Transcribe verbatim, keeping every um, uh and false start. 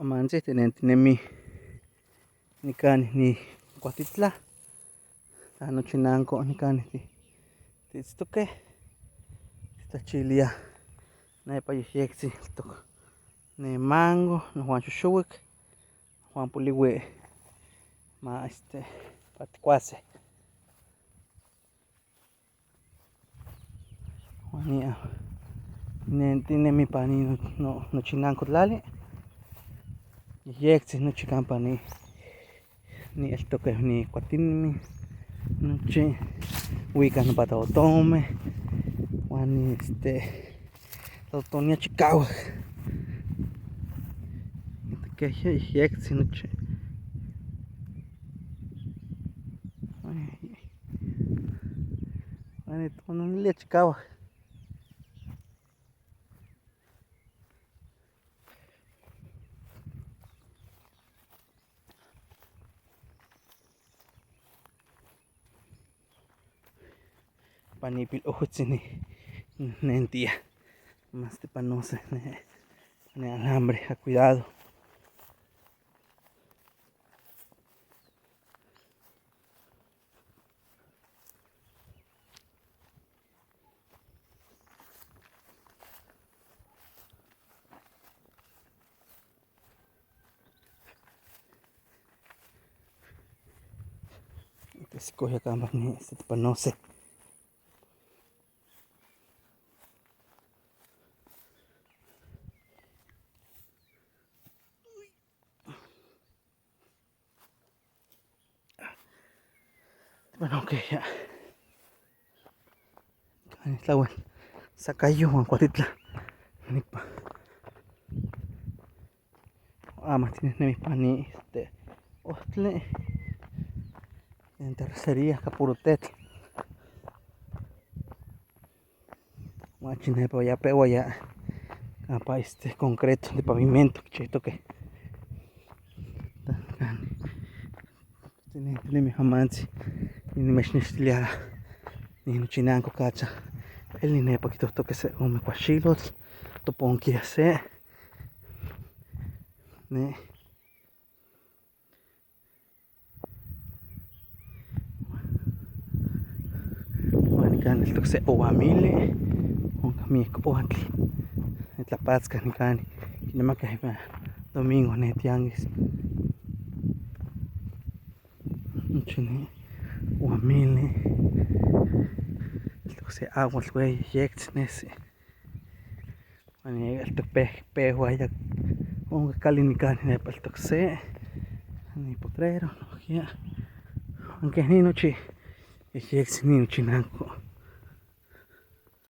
Amantzin tinentinemi nikan ni Kuatitla. Tla nochinanco nikan ti- tiitztoque. Titlachilia nepa yeyektzin eltok ne mango, nohuan xoxouik, nohuan poliui ma este patikuase. Huan nia tinemi pa ni no- no- nochinanco tlali. Yeyektzin nochi campa ni ni eltoque ni kuatinemi, nochi huika nopa totomeh huan ni este totonia chikauak. Keh yeyektzin nochi. Huan ni tononilia chikauak. Panipil ohutzin ni nentia. Mas tipanose ne alambre a cuidado. Tesicohia campa ni este tipanose. Bueno, ok, ya. Nikan tlauel Sacayo huan Kuatitla. Nipa amo tinemi pani este ohtli en terracería ka puro tetl. Huan achi nepa ya pewa ya campa este concreto de pavimento kichihtoque. Tinemi amantzin nimechnextilia ni nochinanco cacha. Eli nepa kitohtoque se ome kuaxilotl, toponkia se. Ne Huan nikan eltok se ouamili, onka miek ohtli. Tlapatzka nikan kinemakah ipan domingo ne tianguis. Nochi ni ouamili. Eltok se ahuatl weyi yektzin nesi. Huan yek eltok pe- pehuaya onka kali nikan nepa eltok se ni potrero nohkia. Huan keh ni nochi yeyektzin ni nochinanco.